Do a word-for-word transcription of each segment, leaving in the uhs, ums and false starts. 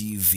T V.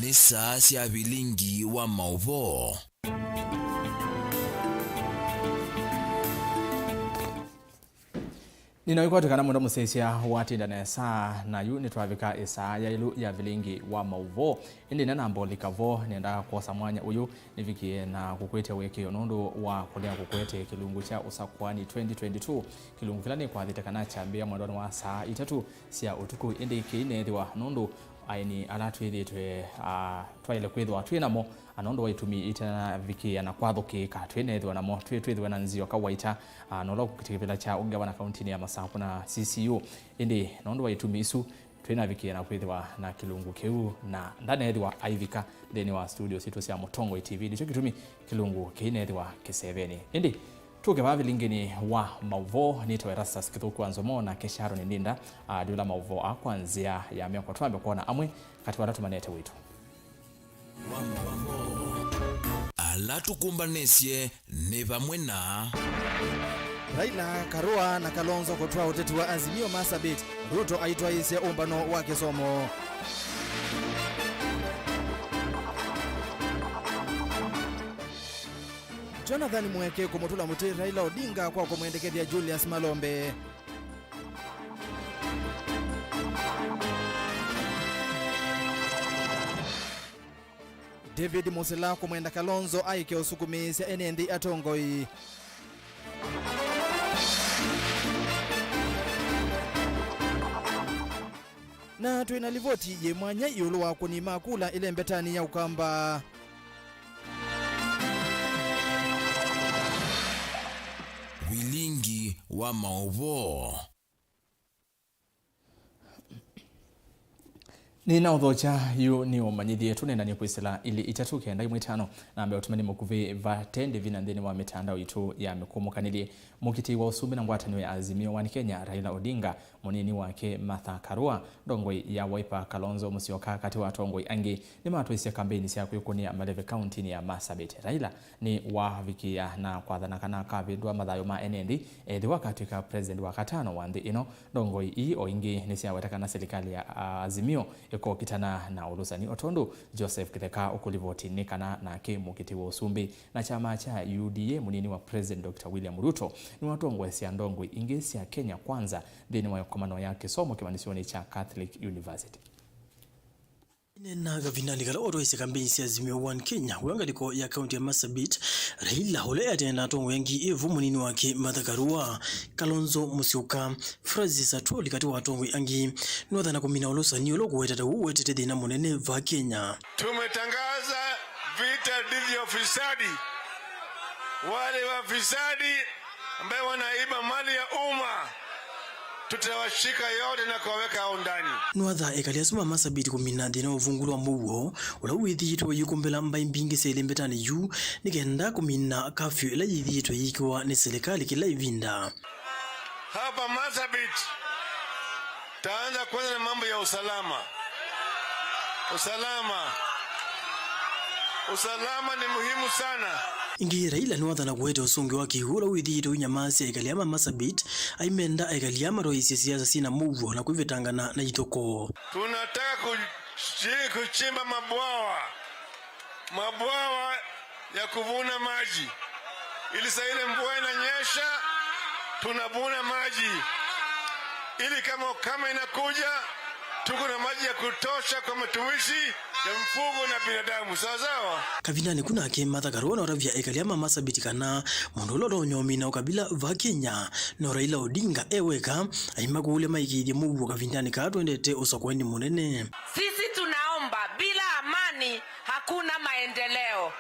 Nĩ saa sya vilingi wa maũvoo. Nĩnaĩkwatĩ kana mũndũ mũsyaĩĩsya watinda nesa, na yu nĩtwavika ĩsaa ya ĩlu ya vilingi wa maũvoo. Ĩndĩ nĩnamba ũlika vo, nĩendaa kwosa mwanya ũyũ nĩvikie na kũkwetya ũekeo nũndũ wa kũlea kũkwete kĩlungu kya Ũsakwani twenty twenty-two, kĩlungu kĩla nĩkwathĩte kana kyambĩĩa mwendonĩ wa saa itatũ sya ũtukũ, ĩndĩ kĩineethĩwa nũndũ aeni ala twĩthĩĩtwe, ah, twaĩle kwĩthĩwa twĩ namo, na nũndũ wa itumi itanavikĩĩa na kwathũkĩĩka, twĩneethĩwa namo twĩ twĩthĩwe na nzio kawaita, ah, na ũla ũkũkitĩkĩvĩla kya ũngavana kauntinĩ ya Masaku na C C U. Ĩndĩ nũndũ wa itumi isu, twĩnavikĩĩa na kwĩthĩwa na kĩlungu kĩu, na ndaneethĩwa aivika nthĩnĩ wa studio sitũ sya Mũtongoi T V. Nĩkyo kĩtumi kĩlungu kĩineethĩwa kĩsevenĩ. Ĩndĩ tũke vaa vilinginĩ wa maũvoo, nĩtawa Erastus Kĩthũku wa Nzomo, nake Sharon Ndinda andĩũla maũvoo aa kwa nzĩa ya mĩako. Twambe kwona amwe katĩ wa ala tũmanete wĩtũ. Ala tũkũmbanĩsye nĩ vamwe na Raila, Karua na Kalonzo kũtwaa ũteti wa Azimio Marsabit, Ruto aitwaĩĩsye ũmbano wa kĩsomo. Jonathan Mweke kũmũtũla mũtĩ Raila Odinga kwa kũmwendekethya Julius Malombe. David Musila kũmwenda Kalonzo aĩke ũsukumĩĩsya ene nthĩ atongoi. Na twĩ na livoti yĩ mwanya ĩũlũ wa akũni ma kula ĩlembetanĩ ya Ũkamba. Vilingi wa maũvoo. Nĩnaũthokya yu nĩ ũmanyĩthye tũnendanĩe kwĩsĩla ilĩ itatũ kenda ĩmwe itano, na mbee ũtũmani mũkuvĩ vate ndĩvi na nthĩnĩ wa mĩtandao itũ ya mĩkũmũkanĩlye. Mũkitĩi wa ũsumbĩ na ngwatanĩo ya Azimio One Kenya, Raila Odinga, mũnini wake Martha Karua, ndongoi ya Wiper Kalonzo Musyoka, katĩ wa atongoi angĩ, nĩmatwaisye kambeini sya kwĩkũnĩa maleve kauntinĩ ya Marsabit. Raila nĩwavikĩĩa na kwathana kana akavĩndũa mathayũ ma ene nthĩ ethĩwa akatw'ĩka president wa katano wa nthĩ ĩno. Ndongoi ii o ingĩ nĩsyaweta kana silikalĩ ya Azimio ĩkokitana na ũlũsani, o tondũ Joseph Kitheka ũkũlivoti nĩ kana nake mũkitĩi wa ũsumbĩ na kyama kya U D A, mũnini wa President Doctor William Ruto, nĩwatongoesya ndongoi ingĩ sya Kenya Kwanza nthĩnĩ wa ĩkomano ya kĩsomo kĩmanyĩsyonĩ kya Catholic University. Ĩneena kavindanĩ kala watwaisye kambeini sya Azimio One Kenya, wĩa ngalĩko ya kaunti ya Marsabit, Raila, ũla eatene na atongoi angĩ, ĩvo mũnini wake Martha Karua, Kalonzo Musyoka, Francis Atwoli, katĩ wa atongoi angĩ, nĩwathana kũmina ũlũsani ũla ũkũweta ta ũũ ũetete thĩna mũnene va Kenya. Tumetangaza vita dhidi ya ufisadi. Wale wafisadi ambaye wanaiba mali ya umma, tutawashika yote na kuwaweka hao ndani. Nĩwatha ekali asu ma Marsabit kũmina thĩna wa ũvungũlu wa mũuo ũla wĩthĩĩtwe ũyĩkũmbĩla mbaĩ mbingĩ sya ĩlembetanĩ yu, nĩ kenda kũmina kafyu ĩla yĩthĩĩtwe yĩkĩwa nĩ silikalĩ kĩla ĩvinda. Hapa Marsabit, taanza kwanza na mambo ya usalama. Usalama. Usalama ni muhimu sana. Ĩngĩ, Raila nĩwathana kũete ũsũngĩo wa kĩw'ũ ũla wĩthĩĩtwe ũinyamasya ekali aa ma Marsabit, aimenda ekali aa matwaĩĩsye siasa syĩna mũuo na kwĩvetangana na ithokoo. Tunataka kuchi-, kuchimba mabwawa. Mabwawa ya kuvuna maji, ili saa ile mvua inanyesha, tunavuna maji, ili kama ukame inakuja, Tuko na maji ya kutosha kwa matumizi ya mfugo na binadamu, sawa sawa. Kavindanĩ ku nake Martha Karua notavya ekali ma Marsabit kana mũndũ ũla ũtonya ũmina ũkavila va Kenya no Raila Odinga e weka, aimakũlya maĩkĩĩthye mũuo kavindanĩ kaa twendete ũsokweni mũnene. Sisi tunaomba, bila amani hakuna maendeleo,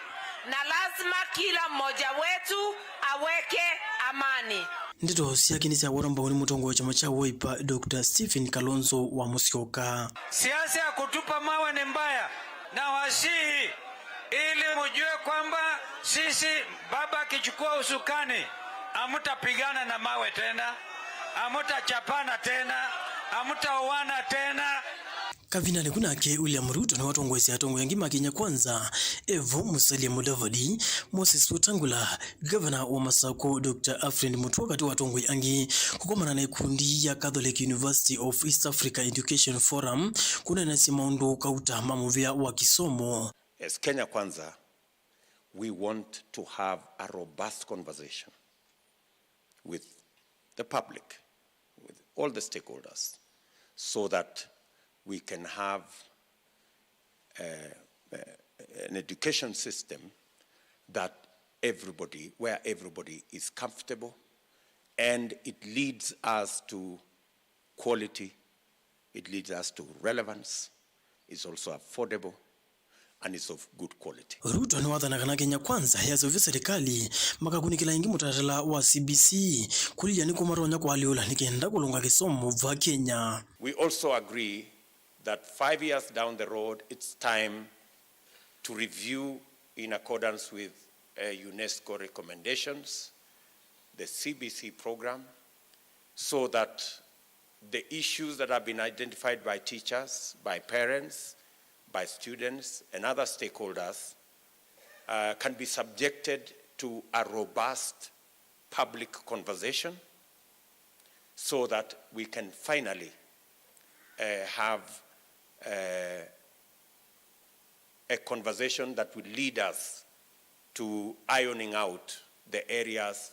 na lazima kila mmoja wetu aweke amani. Ndeto syake nĩsyawetwa mbau nĩ mũtongoi wa kyama kya Wiper, Doctor Stephen Kalonzo wa Musyoka. Siasa ya kutupa mawe ni mbaya, na wasihi ili mjue kwamba sisi, baba akichukua usukani, hamtapigana na mawe tena, hamtachapana tena, hamtauana tena. Kavindanĩ ku nake William Ruto nĩwatongoesye atongoi angĩ ma Kenya Kwanza, evo Musalia Mudavadi, Moses Wetangula, Gavana wa Masako, Doctor Alfred Mutua, katĩ wa atongoi angĩ kũkomana na ikundi ya Catholic University of East Africa Education Forum kũneenasya maũndũ kauta ma mũvĩa wa kĩsomo. As Kenya Kwanza, we want to have a robust conversation with the public, with all the stakeholders, so that we can have uh, uh, an education system that everybody, where everybody is comfortable, and it leads us to quality, it leads us to relevance, is also affordable, and is of good quality. Ruto nĩwathana kana Kenya Kwanza yaseũvya serikali makakunĩkĩla ĩngĩ mũtalatala wa C B C kũlilya nĩkũ matonya kũalyũla nĩ kenda kũlũnga kĩsomo va Kenya. We also agree that five years down the road, it's time to review, in accordance with uh, UNESCO recommendations, the C B C program, so that the issues that have been identified by teachers, by parents, by students, and other stakeholders uh, can be subjected to a robust public conversation so that we can finally uh, have uh, a conversation that will lead us to ironing out the areas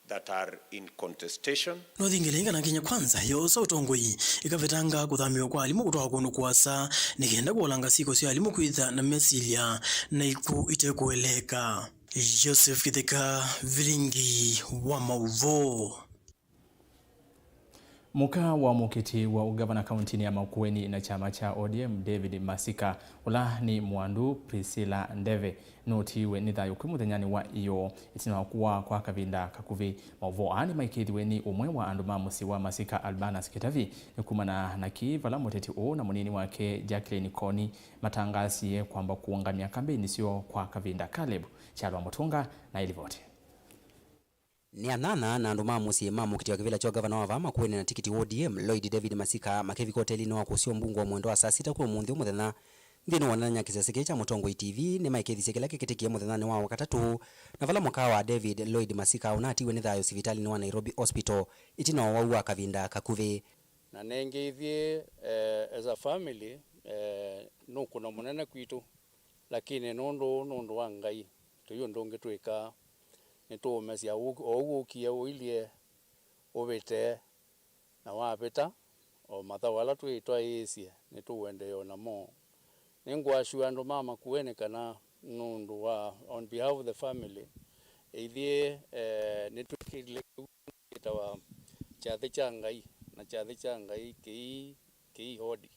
that are in contestation. No thingĩlĩnga na Kenya Kwanza yoosa ũtongoi ĩkavetanga kũthamĩwa kwa alimũ kũtwawa kũndũ kũasa nĩ kenda kũolanga syĩko sya alimũ kwĩtha na mesilya na ikw'ũ itekũeleeka. Joseph Kĩtheka, Vilingi wa Maũvoo. Mũka wa mũkĩti wa ũngavana kauntinĩ ya Makueni na kyama kya O D M, David Masika, ũla nĩ mũandu Priscilla Ndeve, nũtiiwe nĩ thayũ kwĩ mũthenyanĩ wa ĩyoo ĩtina wa kũwaa kwa kavinda kakuvĩ. Maũvoo aa nĩmaĩkĩĩthiwe nĩ ũmwe wa andũ ma mũsyĩ wa Masika, Albanus Kĩtavi. Nĩ kumana na kĩĩ vala mũteti ũũ na mũnini wake Jacqueline Koni matangaasie kwamba kũũngamya kambeini syoo kwa kavinda. Caleb Kyalwa Mũtũnga na ĩlivoti. Nĩ anyanya na andũ ma mũsyĩ ma mũkiti wa kĩvĩla kya ũngavana wa vaa Makueni na tikiti wa O D M, Lloyd David Masika, makĩvika ũtelinĩ wa kũseo mbunge wa mwendo wa saa sita kwa ũmũnthĩ mũthenya. Nthĩnĩ wa wonany'a kĩsese kĩĩ kya Mũtongoi T V, nĩmaĩkĩĩthisye kĩla kĩkĩtĩkie mũthenyanĩ wa Wakatatũ, na vala mũka wa David Lloyd Masika ũnatiwe nĩ thayũ sivitalĩnĩ wa Nairobi Hospital ĩtina wa ũwau wa kavinda kakuvĩ. Na nengĩ ithyĩ, eh, as a family, eh, nĩ ũkũno mũnene kwitũ, lakini nũndũ ũũ nũndũ wa Ngai, tũi ũndũ ũngĩ twĩkaa. Nĩtũũmesya ũu, o ũu ũkie ũilye ũvĩte, na wavĩta, o mathaũ ala twĩ twaĩĩsye, nĩtũũendeea o namo. Nĩngũasyũa andũ ma Makueni kana nũndũ wa, on behalf of the family, ithyĩ, eh, nĩtwĩkĩlile kĩu kĩtawa kyathĩ kya Ngai, na kyathĩ kya Ngai kĩi, kĩi hodi.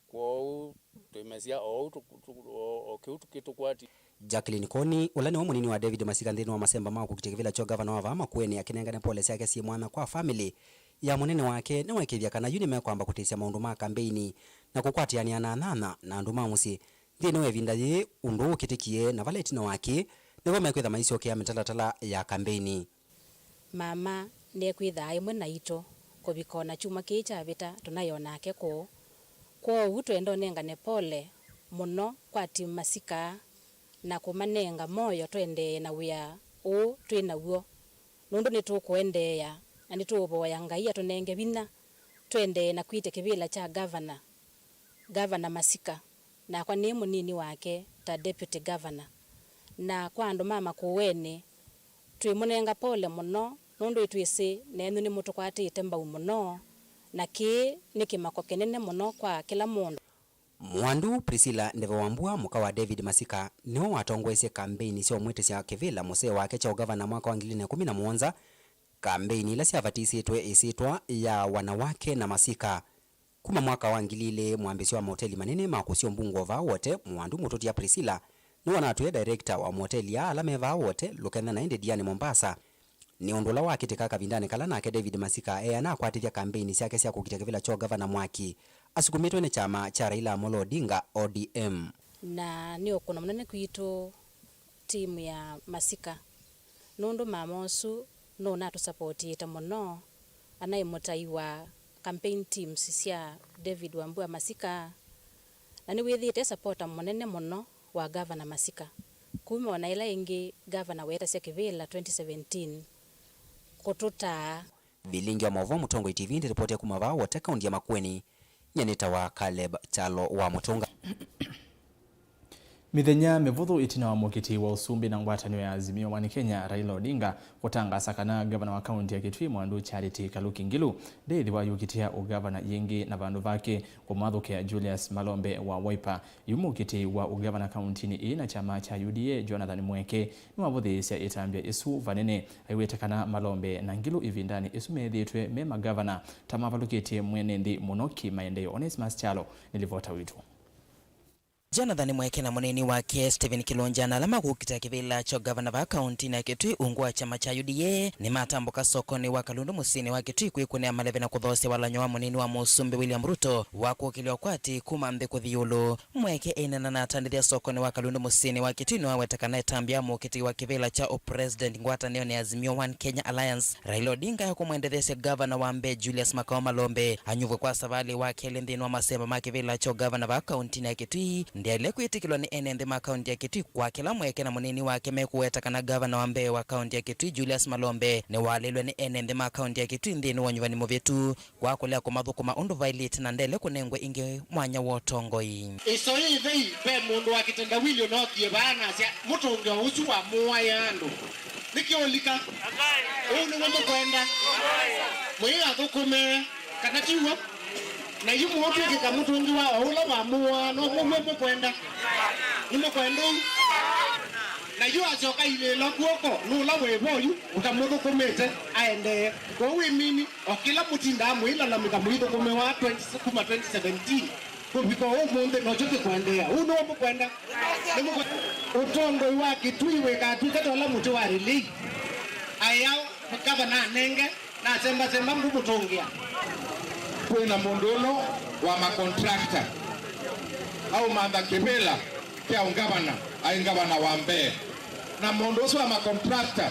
Kwoou twĩmesya o ũu tũ-, tũ-, o, o kĩu kĩtũkwati. Jacqueline Koni, ũla nĩwe mũnini wa David Masika nthĩnĩ wa masemba ma kũkitĩa kĩvĩla kya ũngavana wa vaa Makueni, akĩnengane pole syake syĩ mwanya kwa famĩlĩ ya mũnene wake, nĩwaĩkĩĩthya kana yu nĩmekwamba kũtĩsya maũndũ ma kambeini na kũkwatĩanĩa na anyanya na andũ ma mũsyĩ. Nthĩnĩ wa ĩvinda yĩĩ, ũndũ ũũ ũkĩtĩkie, na vala ĩtina wa kĩĩ, nĩvo mekwĩtha maisyokea mĩtalatala ya kambeini. Mama nĩekwĩthaa ĩmwe naitũ kũvika o na kyumwa kĩĩ kyavĩta tũnaĩ o nake kũũ. Kwoou twenda ũnengane pole mũno kwa Team Masika na kũmanenga moyo tũendee na wĩa ũũ twĩ naw'o, nũndũ nĩtũkũendeea na nĩtũũvoya Ngai atũnenge vinya tũendee na kwĩtya kĩvĩla kya Gavana, Gavana Masika. Nakwa nĩ mũnini wake ta Deputy Governor. Na kwa andũ ma Makueni, twĩmũnenga pole mũno nũndũ nĩtwĩsĩ nenyu nĩmũtũkwatĩte mbau mũno, na kĩĩ nĩ kĩmako kĩnene mũno kwa kĩla mũndũ. Mwandu Priscilla Ndeve Wambua, mũka wa David Masika, nĩwe watongoesye kambeini sya ũmwĩtĩsya kĩvĩla mũseo wake kya ũngavana mwaka wa ngili ilĩ na ĩkũmi na mũonza, kambeini ila syavatisĩtwe ĩsyĩtwa ya Wanawake na Masika. Kuma mwaka wa ngili ilĩ, mwambĩsyo wa maoteli manene ma kũsya ũmbungwa vaa Wote, Mwandu Mũtũtia Priscilla, nĩwe wanatwĩe director wa maoteli aa ala me vaa Wote, Lukenya na ĩndĩ Diani Mombasa, nĩ ũndũ ũla wakĩtĩka kavindanĩ kala nake David Masika eana akwatĩthya kambeini syake sya kũkitya kĩvĩla kya ũngavana mwaki, asukumĩtwe nĩ kyama kya Raila Amolo Odinga, O D M. Na nĩ ũkũno mũnene kwitũ timu ya Masika, nũndũ mama ũsu nũnatũsapotĩte mũno, anaĩ mũtai wa campaign teams sya David Wambua Masika, na nĩwĩthĩĩte sapota mũnene mũno wa Gavana Masika. Kuma ona ĩla ĩngĩ Gavana weetasya kĩvĩla twenty seventeen kũtũtaa. Vilingi wa maũvoo Mũtongoi T V ndĩripoti kuma vaa Wote, kaunti ya Makueni. Nyie nĩtawa Caleb Kyalo wa Mũtũnga. Mĩthenya mĩvũthũ ĩtina wa mũkiti wa ũsumbĩ na ngwatanĩo ya Azimio One Kenya, Raila Odinga, kũtangaasa kana ngavana wa kaunti ya Kitui Mwandu Charity Kaluki Ngilu ndĩĩthĩwa ayũkitĩa ũgavana yĩngĩ na vandũ vake kũmathũkĩa Julius Malombe wa Wiper, yu mũkiti wa ũgavana kauntinĩ ĩĩ na kyama kya U D A, Jonathan Mweke, nĩwavũthĩĩsya ĩtambya ĩsu vanene, aiw'ĩte kana Malombe na Ngilu ĩvindanĩ ĩsu meethĩĩtwe me magavana ta mavalũkĩtye mwene nthĩ mũno kĩ-maendeeo. Onesmus Kyalo nĩ livota witũ. Jonathan Mweke na mũneeni wake Stephen Kilunja na ala makũkita kĩvĩla kya ũgavana vaa kauntinĩ ya Kitui ungu wa kyama kya U D A nĩmatambũka sokonĩ wa Kalundu mũsyĩnĩ wa Kitui kwĩkũnĩa maleve na kũthoosya walany'o wa mũneeni wa mũsumbĩ William Ruto wa kũkĩlya ũkwati kuma nthĩ kũthi ĩũlũ. Mweke ĩneena na atandĩthya sokonĩ wa Kalundu mũsyĩnĩ wa Kitui nĩwaweta kana ĩtambya ya mũkiti wa kĩvĩla kya ũpresident ngwatanĩonĩ ya Azimio One Kenya Alliance, Raila Odinga, ya kũmwendetheesya gavana wa mbee Julius Makao Malombe anyuvwe kwa savalĩ wa kelĩ nthĩnĩ wa masemba ma kĩvĩla kya ũgavana vaa kauntinĩ ya Kitui ndyaĩle kwĩtĩkĩlwa nĩ ene nthĩ ma kaunti ya Kitui, kwa kĩla Mweke na mũneeni wake mekũweta kana gavana wa mbee wa kaunti ya Kitui Julius Malombe nĩwaleilwe nĩ ene nthĩ ma kaunti ya Kitui nthĩnĩ wa ũnyuvani mũvĩtu kwa kũlea kũmathũkũma ũndũ vaĩlĩte na ndele kũnengwe ĩngĩ mwanya wa ũtongoi. Ĩso yĩ ĩthei, ve mũndũ wa kĩtendawili ũnookie vaa na asya, "Mũtũngĩo ũsu wamũaĩa andũ. Nĩkĩ ũlika? Ũu nĩw'o mũkwenda? Mũiathũkũme, kana ti w'o? Na yu mũũtw'ĩkĩka mũtũngĩwa o ũla wamũaa, no w'o mũkwenda? Nĩmũkwenda ũu?" Na yu asyoka ailĩĩla kw'oko nĩ ũla wĩ vo yu ũtamũthũkũmĩte aendee. Kwoou wĩmini, o kĩla mũtindaa mũilalamĩka mũithũkũmĩwa twenty, kuma twenty seventeen kũvika ũmũnthĩ, nokyo kĩkũendeea. Ũu nĩw'o mũkwenda? Nĩmũkwe-, ũtongoi wa Kitui wĩkatw'ĩka ta ũla mũtĩ wa relay. Aya, ngavana anenge, nasembasemba ngũmũtũngĩa. Kwĩ na mũndũ ũno wa makontrakta aũmantha kĩvĩla kya ũngavana, aĩ ngavana wa mbee. Na mũndũ ũsu wa makontrakta,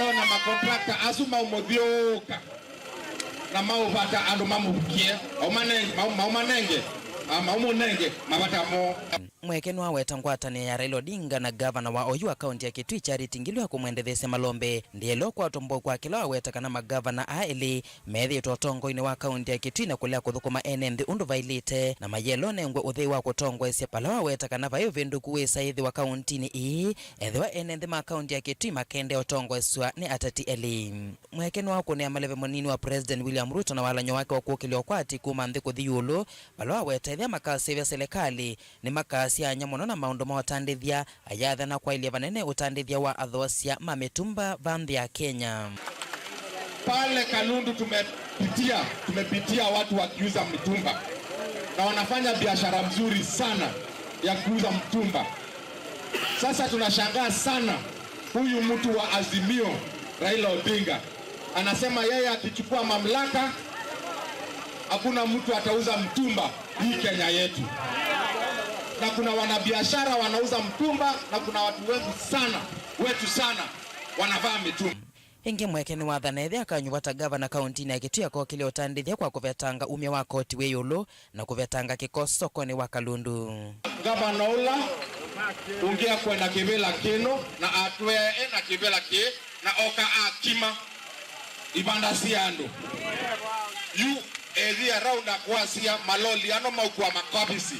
eona makontrakta asu maũmũthyũũka na maũvata andũ mamũvukie, maũmane-, maũ-, maũmanenge, a, maũmũnenge mavata moo. Mweke nĩwaweta ngwatanĩo ya Raila Odinga na gavana wa oyu wa kaunti ya Kitui Charity Ngilu ya kũmwendetheesya Malombe ndĩele ũkwatwa mbau kwa kĩla waweta kana magavana aa elĩ methĩĩtwe ũtongoinĩ wa kaunti ya Kitui na kũlea kũthũkũma ene nthĩ ũndũ vaĩlĩte, na mayĩele ũnengwe ũthei wa kũtongoesya vala waweta kana vai ũvĩndũku wĩsa ĩthĩwa kauntinĩ ĩĩ, ethĩwa ene nthĩ ma kaunti ya Kitui makendea ũtongoesw'a nĩ ateti elĩ. Mweke nĩwaũkũnĩa maleve mũnini wa President William Ruto na walany'o wake wa kũkĩlya ũkwati kuma nthĩ kũthi ĩũlũ, vala waweta ethĩa makaseũvya selekalĩ, nĩmakasya anya mũno na maũndũ ma ũtandĩthya, ayathana kwaĩlya vanene ũtandĩthya wa athoosya ma mĩtumba va nthĩ ya Kenya. Pale Kalundu tumepitia, tumepitia watu wakiuza mtumba. Na wanafanya biashara mzuri sana ya kuuza mtumba. Sasa tunashangaa sana, huyu mtu wa Azimio, Raila Odinga, anasema yeye akichukua mamlaka, hakuna mtu atauza mtumba hii Kenya yetu. Na kuna wanabiashara wanauza mtumba, na kuna watu wengi sana, wetu sana, wanavaa mitumba. Ĩngĩ Mweke nĩwathana ethĩa akanyuva ta gavana kauntinĩ ya Kitui akokĩlya ũtandĩthya kwa kũvetanga umya wa koti wĩ ĩũlũ na kũvetanga kĩko sokonĩ wa Kalundu. Ngavana ũla ũngĩ akwenda kĩvĩla kĩno na atwee ena kĩvĩla kĩĩ na oka akima ivanda sya andũ. Yu ethi around akwasya maloli ano maukua makobisi.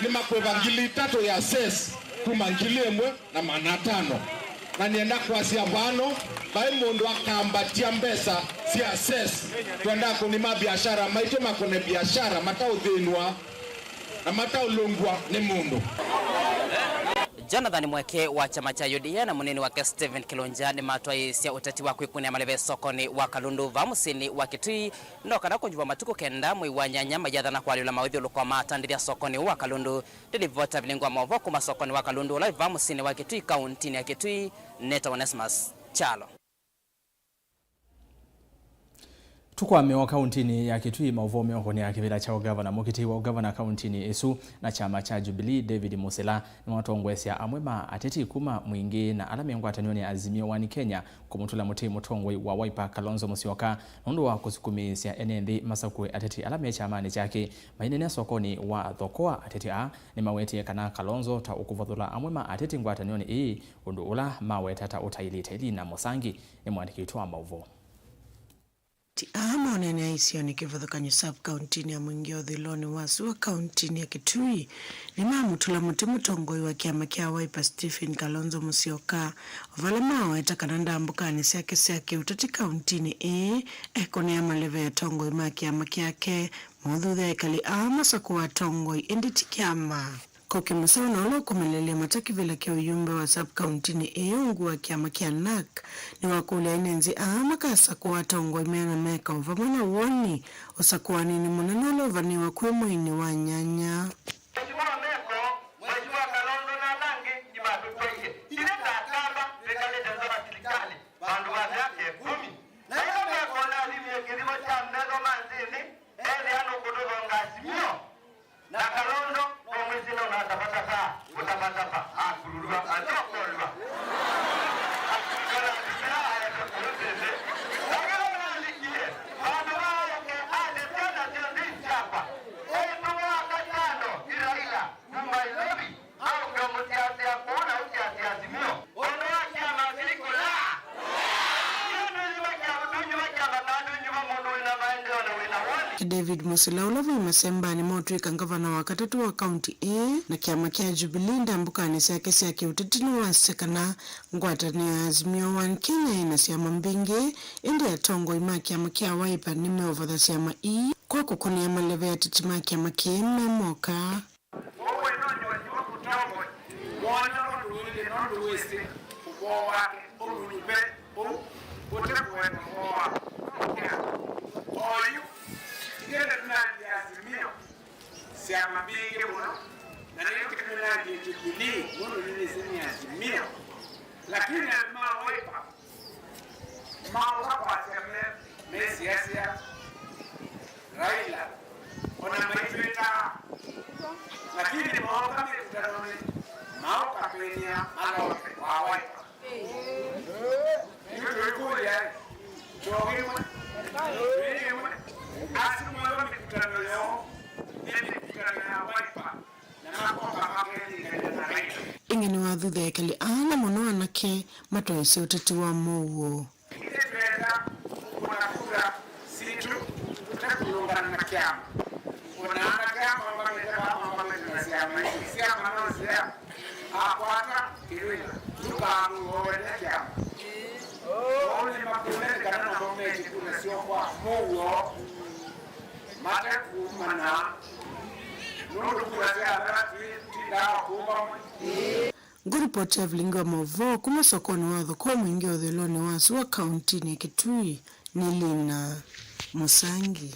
Nĩmakwĩva ngili itatũ ya cess kuma ngili ĩmwe na maana atano. Na nĩenda kwasya vano, vai mũndũ akambatya mbesa sya cess. Twenda akũni ma biashara maitũ makũne biashara mataũthĩnw'a na mataũlũngw'a nĩ mũndũ. Jonathan Mweke wa kyama kya U D A na mũnini wake Stephen Kilunja nĩmatwaĩĩsya ũteti wa kwĩkũnĩa maleve sokonĩ wa Kalundu vaa mũsyĩnĩ wa Kitui, no kana kũnyuva matukũ kenda mwei wa nyanya, mayathana kũalyũla maũthyũlũko maatandĩthya sokonĩ ũũ wa Kalundu. Nĩ livoti ya vilingi wa maũvoo kuma sokonĩ wa Kalundu ũla wĩ vaa mũsyĩnĩ wa Kitui, kauntinĩ ya Kitui, nĩtawa Onesmus Kyalo. Tũkwame o kauntinĩ ya Kitui, maũvoo meũkũnĩa kĩvĩla kya ũngavana mũkitĩi wa ũngavana kauntinĩ ĩsu na kyama kya Jubilee, David Musila, nĩwatongoesya amwe ma ateti kuma Mwingĩ na ala me ngwatanĩonĩ ya Azimio One Kenya kũmũtũla mũtĩ mũtongoi wa Wiper, Kalonzo Musyoka, nũndũ wa kũsukumĩĩsya ene nthĩ masakũe ateti ala me kyamanĩ kyake maineenea sokonĩ wa Thokoa. Ateti aa nĩmawetie kana Kalonzo ta ũkũvathũla amwe ma ateti ngwatanĩonĩ ĩĩ, ũndũ ũla maweta ta ũtaĩlĩte. Lina Mũsangi nĩ mũandĩki witũ wa maũvoo. Ateti aa maũneenea isionĩ kĩvathũkany'o sub-kauntinĩ ya Mwingĩ ũthũĩlonĩ wa sua kauntinĩ ya Kitui nĩmamũtũla mũtĩ mũtongoi wa kyama kya Wiper Stephen Kalonzo Musyoka, o vala maweta kana ndambũkanĩ syake sya kĩũteti kauntinĩ ĩĩ ekũnĩa maleve atongoi ma kyama kyake. Maũthũthya ekali aa masakũa atongoi ĩndĩ ti kyama. Koki Mũseo na ũla ũkomeleelya mata kĩvĩla kya ũyumbe wa sub-kauntinĩ ĩĩ ungu wa kyama kya NARC nĩwakũlya ene nthĩ aa makasakũa atongoi meana meka o vamwe na woni ũsakũanĩnĩ mũnene ũla ũvanĩĩwe kwĩ mweinĩ wa nyanya. Mheshimiwa Meko, Mheshimiwa Kalonzo na ala angĩ nĩmatũtwaie. Ithyĩ ta Akamba twĩkalĩte nza wa silikalĩ vandũ va myaka ĩkũmi. Na ĩla Meko ũlathimie kĩthimo kya metho ma nthĩnĩ, ethĩa nũkũtũthonga Azimio. Na Kalonzo no mwĩsĩla ũnatapatapa, ũtapatapa, akululwa, athi ũkolwa. Akululwa na kũsila aete kũlũ tĩthĩ. Na kĩla nalikie, vandũ vaũke, atĩ syana syonthe syakwa. Eĩtu wa katano, Iraila, kuma Nairobi, aũke ũmũsiasĩa kũu na ũsiasĩa Azimio. Ũndũ wa kyama kĩlikũla. Nũndũ nyuma kya, nũndũ nyuma kya matandũ nyuma mũndũ wĩna maendeeo na wĩna woni. David Musila, ũla wĩ masembanĩ ma ũtw'ĩka ngavana wa katatũ wa kaunti ĩĩ na kyama kya Jubilee ndambũkanĩ syake sya kĩũteti, nĩwasya kana ngwatanĩo ya Azimio One Kenya ĩna syama mbingĩ, ĩndĩ atongoi ma kyama kya Wiper nĩmeũvatha syama ii kwa kũkũnĩa maleve ateti ma kyama kĩĩ me moka. Ũwe no nyuanyiwa kũtongoi, wona ũndũ ũilye nũndũ wĩsĩ ũvoo wake, ũlũnyuve ũu ũte kũenda ũvoo wa kũkĩa. Oyu, ithyĩ nĩtũnangie Azimio syama mbingĩ mũno, na nĩtũkĩnangie Jubilee nũndũ nĩnĩsĩ nĩ Azimio. Lakini andũ ma Wiper, maũka kwasya me, mesiasya Raila, ona maitwĩtaa, lakini mooka mĩkũtanonĩ, maũka kwĩnĩa malonde wa Wiper. Yu tũikũlya, kyoo kĩmwe, twĩ kĩmwe, asu mwewa mĩkũtano yoo nĩ mĩkũtano ya Wiper. Ĩngĩ nĩwathutha ekali aa na mũno anake matwaĩsye ũteti wa mũuo. Nĩtwenda kũkũna kura sitũ tũtekũlũngana na kyama. Ona anake amwe mamanyĩte vaa mamanyĩte na syama isu. Syama no nzĩa akwata kĩwĩla tũkamũowe nĩ kyama. Oou nĩmakũlene kana namo mete kura syoo kwa mũuo. Mate kuumana, nũndũ kura sya ala twĩtindaa kũũ vamwe. Ngũripoti ya vilingi wa maũvoo kuma sokonĩ wa thoko mwingĩ ũthũĩlonĩ wa sua kauntinĩ ya Kitui nĩ Lina Mũsangi.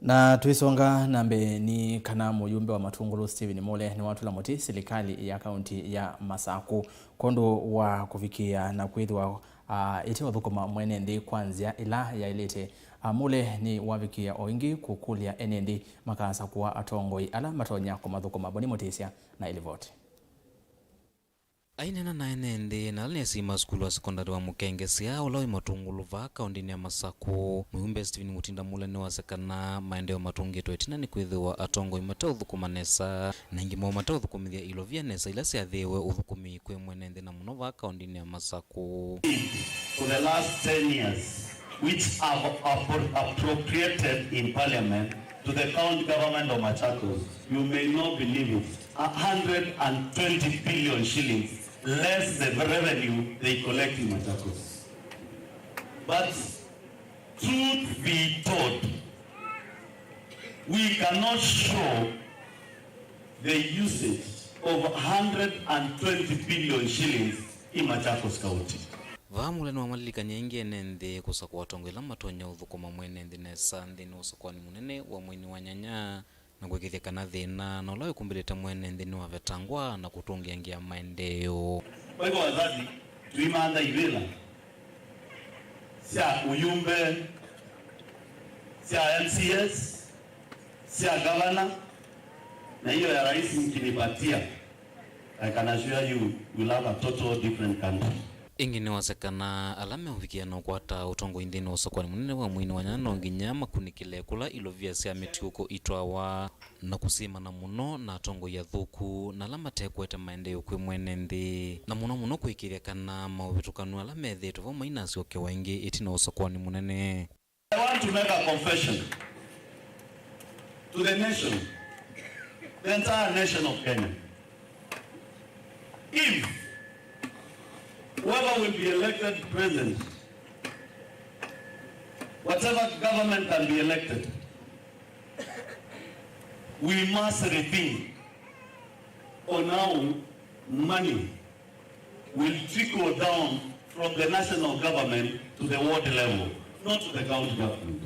Na tũisonga na mbee, nĩ kana mũyumbe wa Matungulu Stephen Mule nĩwatũla mũtĩ silikalĩ ya kaunti ya Masaku kwondũ wa kũvikĩĩa na kwĩthĩwa, a, ĩte ũthũkũma mwene nthĩ kwa nzĩa ĩla yaĩlĩte. A, Mule nĩwavikĩĩa o ĩngĩ kũkũlya ene nthĩ makasakũa atongoi ala matonya kũmathũkũma. Boni Mũtĩsya na ĩlivoti. Aineena na ene nthĩ na ala nĩ asyai ma sukulu wa sekondalĩ wa Mũkengesya, ũla wĩ Matungulu vaa kaũntĩnĩ ya Masaku, mũyumbe Stephen Mutinda Mule nĩwasya kana maendeeo matũngĩtwe ĩtina nĩ kwĩthĩwa atongoi mateũthũkũma nesa, na aingĩ moo mateũthũkũmĩthya ilovia nesa ila syathĩĩwe ũthũkũmi kwĩ mwene nthĩ, na mũno vaa kaũntĩnĩ ya Masaku. For the last ten years, which I've appro-, appropriated in parliament to the county government of Machakos, you may not believe it, a hundred and twenty billion shillings less the revenue they collect in Machakos. But truth be told, we cannot show the usage of one hundred and twenty billion shillings in Machakos County. Vaa Mullay nĩwamalilikany'a ĩngĩ ene nthĩ kũsakũa atongoi ala matonya ũthũkũma mwene nthĩ nesa nthĩnĩ wa ũsakũani mũnene wa mweinĩ wa nyanya, na kũĩkĩĩthya kana thĩna na ũla wĩkumbĩlĩte mwene nthĩ nĩwavetangwa na kũtũngĩangĩa maendeeo. Kwa hivyo wazazi, tuimantha ivĩla sya ũyumbe, sya M C As, sya gavana, na hiyo ya rais mkinipatia, I can assure you we'll have a total different country. Ĩngĩ nĩwasya kana ala meũvikĩa na ũkwata ũtongoi nthĩnĩ wa ũsakũani mũnene wa mweinĩ wa nyanya no nginya makunĩkĩle kũla ilovia sya mĩtiũko itwawa na kũsyĩmana mũno na atongoi athũku na ala matekwete maendeeo kwĩ mwene nthĩ, na mũno mũno kũĩkĩĩthya kana maũvĩtũkanu ala methĩĩtwe vo mainasyokewa ĩngĩ ĩtina wa ũsakũani mũnene. I want to make a confession to the nation, the entire nation of Kenya. If whoever will be elected president, whatever government can be elected, we must rethink on how money will trickle down from the national government to the ward level, not to the county government.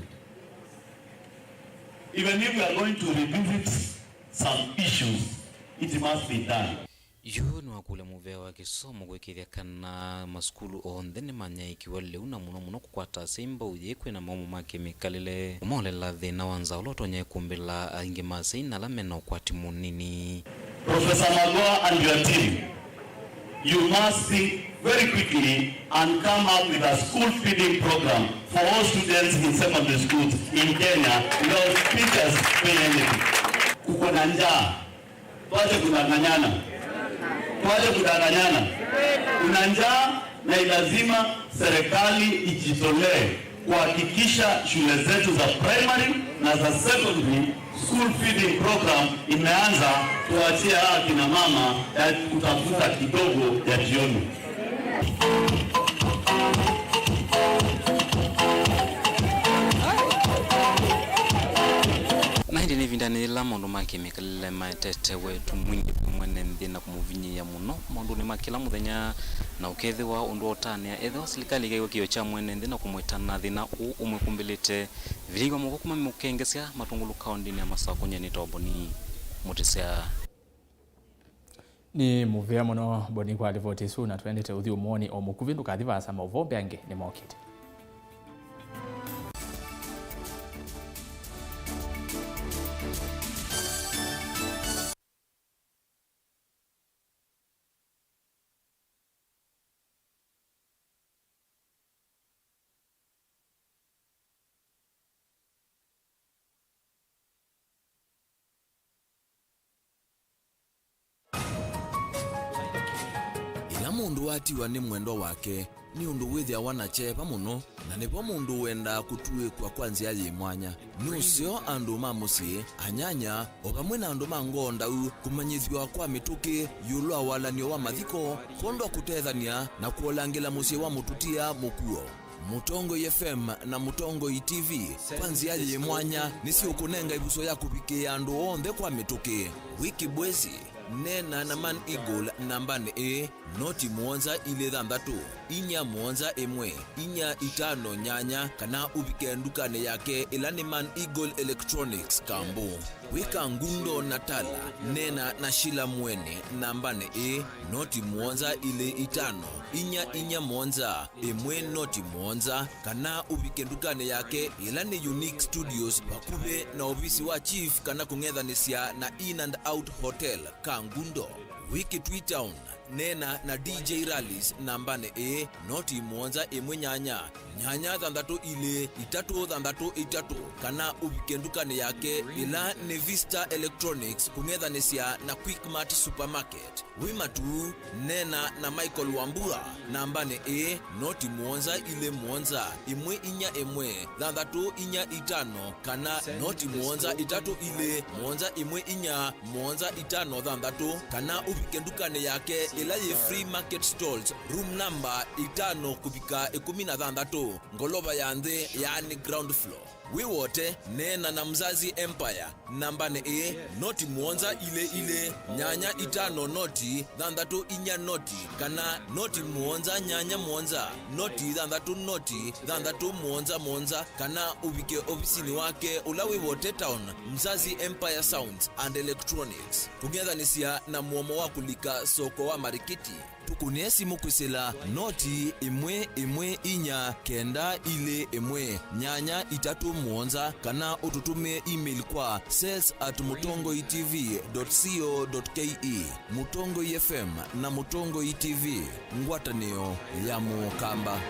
Even if we are going to revisit some issues, it must be done. Yu nĩwakũlya mũvea wa kĩsomo kũĩkĩĩthya kana masukulu onthe nĩmanyaĩĩkiw'a lĩu na mũno mũno kũkwata asyai mbau yĩĩ kwĩna maũmũ ma kĩmĩkalĩle, kũmolela thĩna wa nzaa ũla ũtonya ĩkumbĩla aingĩ ma asyai na ala mena ũkwati mũnini. Professor Magoha and your team, you must think very quickly and come up with a school feeding program for all students in secondary schools in Kenya without teachers paying anything. Kuko na njaa. Tuache kudanganyana. Tuache kudanganyana. Kuna njaa na ni lazima serikali ijitolee kuhakikisha shule zetu za primary na za secondary school feeding program imeanza, tuachie hawa kina mama ya kutafuta kidogo ya jioni. Na ĩndĩ nĩ ĩvindanĩ yĩla maũndũ ma kĩmĩkalĩle maetete wetu mwingĩ kwĩ mwene nthĩ na kũmũvinyĩĩa mũno maũndũnĩ ma kĩla mũthenya, na ũkethĩwa ũndũ wa ũtanĩa, ethĩwa silikalĩ ĩkew'a kĩĩo kya mwene nthĩ na kũmwĩtana thĩna ũũ ũmwĩkumbĩlĩte, vilĩĩw'a moko kuma mĩmũkengesya matũngũlũ kaũndĩnĩ ya Masakũ. Nyie nĩtawa Boni Mũtĩsya. Nĩ mũvea mũno Boni kwa livoti ĩsu, na twendete ũthiũ mũonĩ o mũkuvĩ, ndũkathi vaasa, maũvoo mbeange nĩmokĩte. Ĩla mũndũ watiwa nĩ mwendwa wake, nĩ ũndũ wĩthĩawa na kyeva mũno, na nĩvo mũndũ wendaa kũtuĩkwa kwa nzĩa yĩ mwanya. Nĩ ũseo andũ ma mũsyĩ, anyanya, o vamwe na andũ ma ngoo ndau kũmanyĩthw'a kwa mĩtũkĩ ĩũlũ wa walan'yo wa mathiko, kwondũ wa kũtethany'a na kũolangĩla mũsyĩ wa mũtutia mũkuo. Mũtongoi F M na Mũtongoi T V kwa nzĩa yĩ mwanya nĩsiũkũnenga ĩvuso ya kũvikĩĩa andũ onthe kwa mĩtũkĩ. Wĩ kĩbwesi, neena na Man Eagle nambanĩ ĩĩ, noti mũonza ilĩ thanthatũ, inya mũonza ĩmwe, inya itano nyanya, kana ũvike ndukanĩ yake ĩla nĩ Man Eagle Electronics Kambũ. Wĩ Kangundo na Tala, neena na Shila Mweni nambanĩ ĩĩ, noti mũonza ilĩ itano, inya inya mũonza, ĩmwe noti mũonza, kana ũvike ndukanĩ yake ĩla nĩ Unique Studios vakuvĩ na ovisi wa chief, kana kũng'ethanĩsya na In and Out Hotel, Kangundo. Wĩ Kitui Town, neena na D J Rallies nambanĩ ĩĩ, noti mũonza ĩmwe nyanya, nyanya thanthatũ ilĩ, itatũ thanthatũ itatũ, kana ũvike ndukanĩ yake ĩla nĩ Vista Electronics kũng'ethanĩsya na Quickmart Supermarket. Wĩ Matuu, neena na Michael Wambua nambanĩ ĩĩ, noti mũonza ilĩ mũonza, ĩmwe inya ĩmwe, thanthatũ inya itano, kana noti mũonza itatũ ilĩ, mũonza ĩmwe inya, mũonza itano thanthatũ, kana ũvike ndukanĩ yake ĩla yĩ Free Market Stalls, room number itano kũvika ĩkũmi na thanthatũ, ngolova ya nthĩ, yaani ground floor. Wĩ wote, neena na Mzazi Empire nambanĩ ĩĩ, noti mũonza ilĩ ilĩ, nyanya itano noti, thanthatũ inya noti, kana noti mũonza nyanya mũonza, noti thanthatũ noti, thanthatũ mũonza mũonza, kana ũvike ovisinĩ wake ũla wĩ Wote Town, Mzazi Empire Sounds and Electronics, kũng'ethanĩsya na mũomo wa kũlika soko wa marikiti. Tũkũnĩe simũ kwĩsĩla noti ĩmwe ĩmwe inya kenda ilĩ ĩmwe nyanya itatũ mũonza, kana ũtũtũmĩe email kwa sales at mũtongoi T V dot co dot K E. Mũtongoi F M na Mũtongoi T V, ngwatanĩo ya Mũkamba.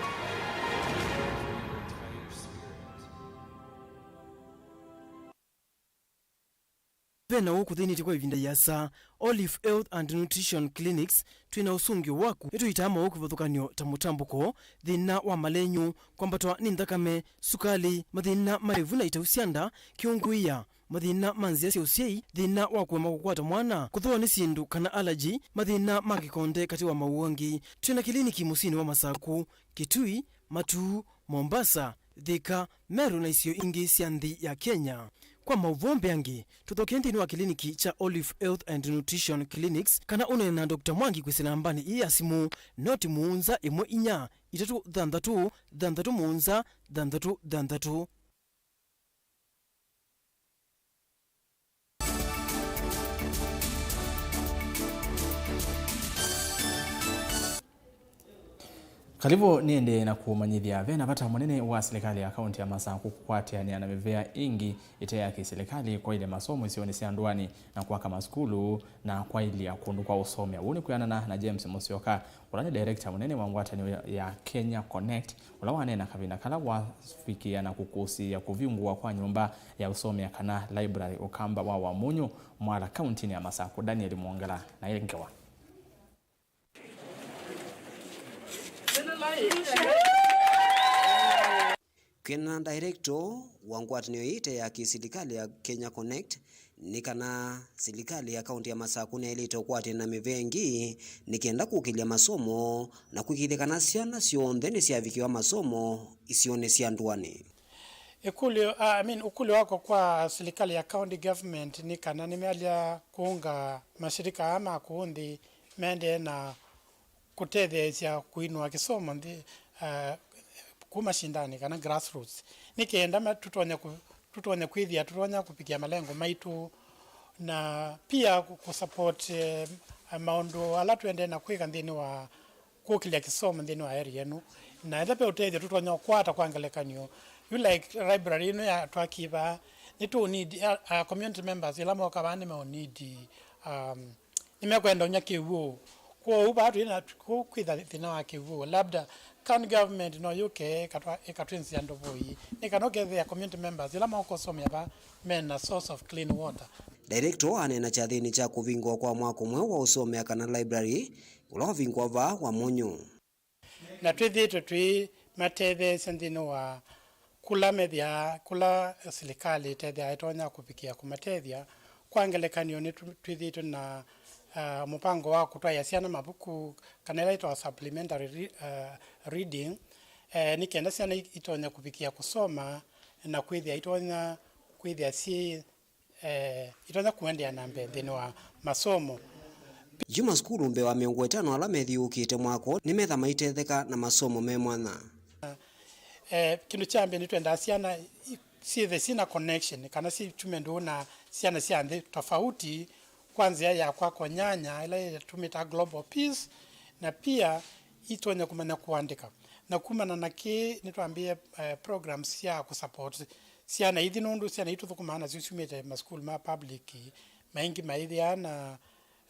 Ve na ũũ kũthĩnĩtye kwa ĩvinda ĩasa, Olive Health and Nutrition Clinics twĩ na ũsũngĩo waku. Nĩtũitaa maũũ kĩvathũkany'o ta mũtambũko, thĩna wa malenyũ, kwambatwa nĩ nthakame, sukalĩ, mathĩna ma ĩvu na itau sya nda, kĩũngũĩa, mathĩna ma nzĩa sya ũsyai, thĩna wa kũema kũkwata mwana, kũthũwa nĩ syĩndũ kana allergy, mathĩna ma kĩkonde katĩ wa maũũ angĩ. Twĩ na kĩliniki mũsyĩnĩ wa Masaku, Kitui, Matuu, Mombasa, Thika, Meru na isio ingĩ sya nthĩ ya Kenya. Kwa maũvoo mbeange, tũthokee nthĩnĩ wa kĩliniki kya Olive Health and Nutrition Clinics kana ũneene na Doctor Mwangi kwĩsĩla nambanĩ ĩĩ ya simũ, noti mũonza ĩmwe inya itatũ thanthatũ thanthatũ mũonza thanthatũ thanthatũ. Karibu nĩendee na kũmanyĩthya, ve na vata mũnene wa silikalĩ ya kaunti ya Masaku kũkwatĩanĩa na mĩvĩa ĩngĩ ĩte ya kĩsilikalĩ kwaĩlya masomo isionĩ sya ndũanĩ na kwaka masukulu na kwaĩlya kũndũ kwa ũsomea. Ũu nĩ kwĩanana na James Musyoka, ũla nĩ director mũnene wa ngwatanĩo ya Kenya Connect, ũla waneena kavinda kala wavikĩa na kũkũsĩĩa kũvingũwa kwa nyũmba ya ũsomea kana library Ũkamba wa Wamunyu, Mwala, kauntinĩ ya Masaku. Daniel Mwongela na ĩ ngewa. Kwĩanana na director wa ngwatanĩo ĩte ya kĩsilikalĩ ya Kenya Connect, nĩ kana silikalĩ ya kaunti ya Masaku nĩyaĩlĩte ũkwatĩana na mĩvĩa ĩngĩ nĩ kenda kũkĩlya masomo na kwĩkĩĩthya kana syana syonthe nĩsyavikĩwa masomo isionĩ sya ndũanĩ. Ĩkũlyo, ah, I mean, ũkũlyo wakwa kwa silikalĩ ya county government nĩ kana nĩmealya kũũnga mashirika aa ma kũũ nthĩ maendee na kũtetheesya kũinũa kĩsomo nthĩ, ah, kuma shindanĩ kana grassroots, nĩ kenda ma-, tũtonye kũ-, tũtonye kwĩthĩa tũtonya kũvikĩa malengo maitũ, na pia kũ-, kũsupport, eh, maũndũ ala twendee na kwĩka nthĩnĩ wa kũkĩlya kĩsomo nthĩnĩ wa area ĩno. Na ethĩwa ve ũtethyo tũtonya ũkwata, kwa ngelekany'o, yu like library ĩno ya twakiva, nĩtũ need, a, a community members ĩla moka vaa nĩmeũ need, um, nĩmekwenda ũnya kĩw'ũ. Kwoou vaa twĩ na, kũ-, kwĩtha thĩna wa kĩw'ũ, labda county government no yũke ĩkatwa-, ĩkatwĩnzĩa ndovoi, nĩ kana ũkethĩa community members ĩla maũkosomea vaa mena source of clean water. Director aneena kyathĩnĩ kya kũvingũa kwa mwako mweũ wa ũsomea kana library ũla wavingũa vaa Wamunyu. Na twĩthĩĩtwe twĩmatetheesya nthĩnĩ wa kũla methĩaa, kũla silikalĩ ĩtethĩaa ĩtonya kũvikĩa kũmatethya. Kwa ngelekany'o, nĩ tũ-, twĩthĩĩtwe na, ah, mũvango wa kũtwaĩa syana mavuku, kana ĩla yĩtawa supplementary re-, ah, reading, eh, nĩ kenda syana i-, itonya kũvikĩa kũsoma na kwĩthĩa itonya kwĩthĩa syĩ eh, itonya kũendeea na mbee nthĩnĩ wa masomo. Yu masukulu mbee wa mĩongo ĩtano ala methyũũkĩte mwako nĩmetha maitetheka na masomo me mwanya. Eh, kĩndũ kya mbee nĩtwendaa syana i-, syĩthe syĩna connection kana syĩtume ndũũ na syana sya nthĩ tofauti kwa nzĩa ya kwakwa nyanya ĩla ĩtũmĩtaa Global Peace, na pia itonya kũmanya kũandĩka. Na kumana na kĩĩ nĩtwambĩĩe, eh, programs sya kũsupport syana ithi, nũndũ syana ii tũthũkũmaa nasyo syumĩte masukulu ma public, maingĩ maĩthĩaa na,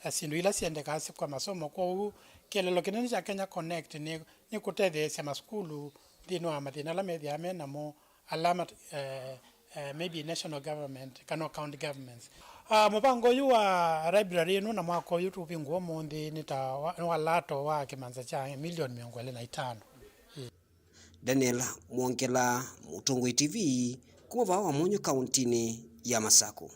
eh, syĩndũ ila syendekaa kwa masomo. Kwoou kĩeleelo kĩnene kya Kenya Connect nĩ, nĩ kũtetheesya masukulu nthĩnĩ wa mathĩna ala methĩaa me namo, ala mat-, eh, eh, maybe national government kana county governments. Ah, mũvango ũyũ wa library ĩno na mwaka ũyũ tũvingũa ũmũnthĩ nĩ ta wa, nĩ walato wa kĩmanza kya milioni mĩongo ĩlĩ na itano. Daniel Mwongela, Mũtongoi T V, kuma vaa Wamunyu, kauntinĩ ya Masaku.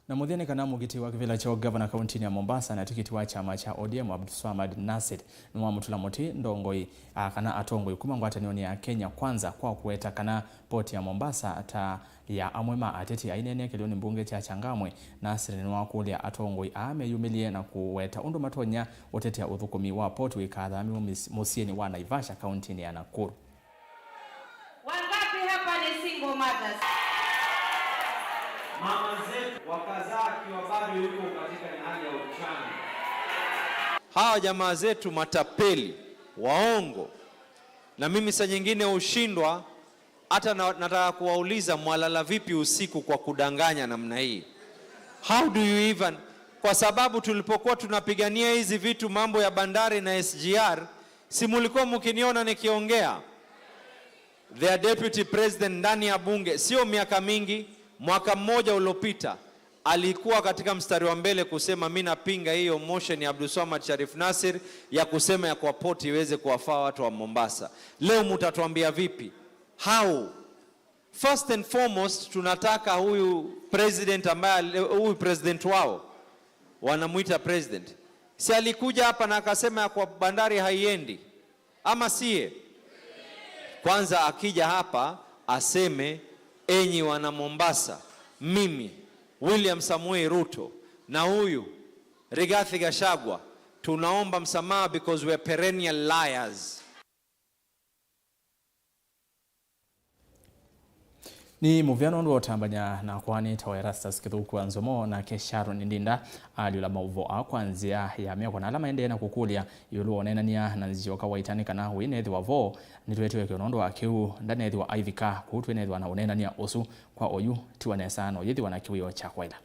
Na mũthya nĩ kana mũgitĩi wa kĩvĩla kya ũgavana kauntinĩ ya Mombasa na tikiti wa kyama kya O D M Abdulswamad Nasir nĩwamũtũla mũtĩ ndongoi, a, kana atongoi kuma ngwatanĩonĩ ya Kenya Kwanza kwa kũweta kana poti ya Mombasa ta ya amwe ma ateti. Aineenea kĩlĩonĩ mbunge kya Changamwe, Nasir nĩwakũlya atongoi aa meyumĩlye na kũweta ũndũ matonya ũtetea ũthũkũmi wa poti wĩkathamiwe mũsyĩnĩ wa Naivasha kauntinĩ ya Nakuru. Wangapi hapa ni single mothers? Mama zetu wakazaa akiwa bado yuko katika hali ya uchanga. Hawa jamaa zetu matapeli, waongo. Na mimi saa nyingine hushindwa hata na, nataka kuwauliza, mwalala vipi usiku kwa kudanganya namna hii? How do you even? Kwa sababu tulipokuwa tunapigania hizi vitu, mambo ya bandari na S G R, si mulikuwa mkiniona nikiongea? Their deputy president ndani ya bunge, sio miaka mingi, mwaka mmoja uliopita, alikuwa katika mstari wa mbele kusema, "Mi napinga hiyo motion ya Abdulswamad Sharif Nasir ya kusema ya kwa port iweze kuwafaa watu wa Mombasa." Leo mutatuambia vipi? How? First and foremost, tunataka huyu president ambaye ali- huyu president wao wanamuita president, si alikuja hapa na akasema ya kwa bandari haiendi, ama siye? Kwanza akija hapa aseme, "Enyi wana Mombasa, mimi William Samoei Ruto na huyu Rigathi Gachagua tunaomba msamaha because we are perennial liars." Nĩ mũvea nũndũ wa ũtambany'a nakwa nĩ tawa Erastus Kĩthũku wa Nzomo, nake Sharon Ndinda alyũla maũvoo aa kwa nzĩa ya mĩako, na ala maendee na kũkũlya ĩũlũ wa ũneenany'a na nzyoka waita nĩ kana wĩnethĩwa vo nĩtwetĩwe kĩo nũndũ wa kĩu ndanethĩwa aivika, kũu twĩnethĩwa na ũneenany'a ũsu kwa oyu tiwa nesa na ũyĩthĩwa na kĩwĩo kya kwaĩla.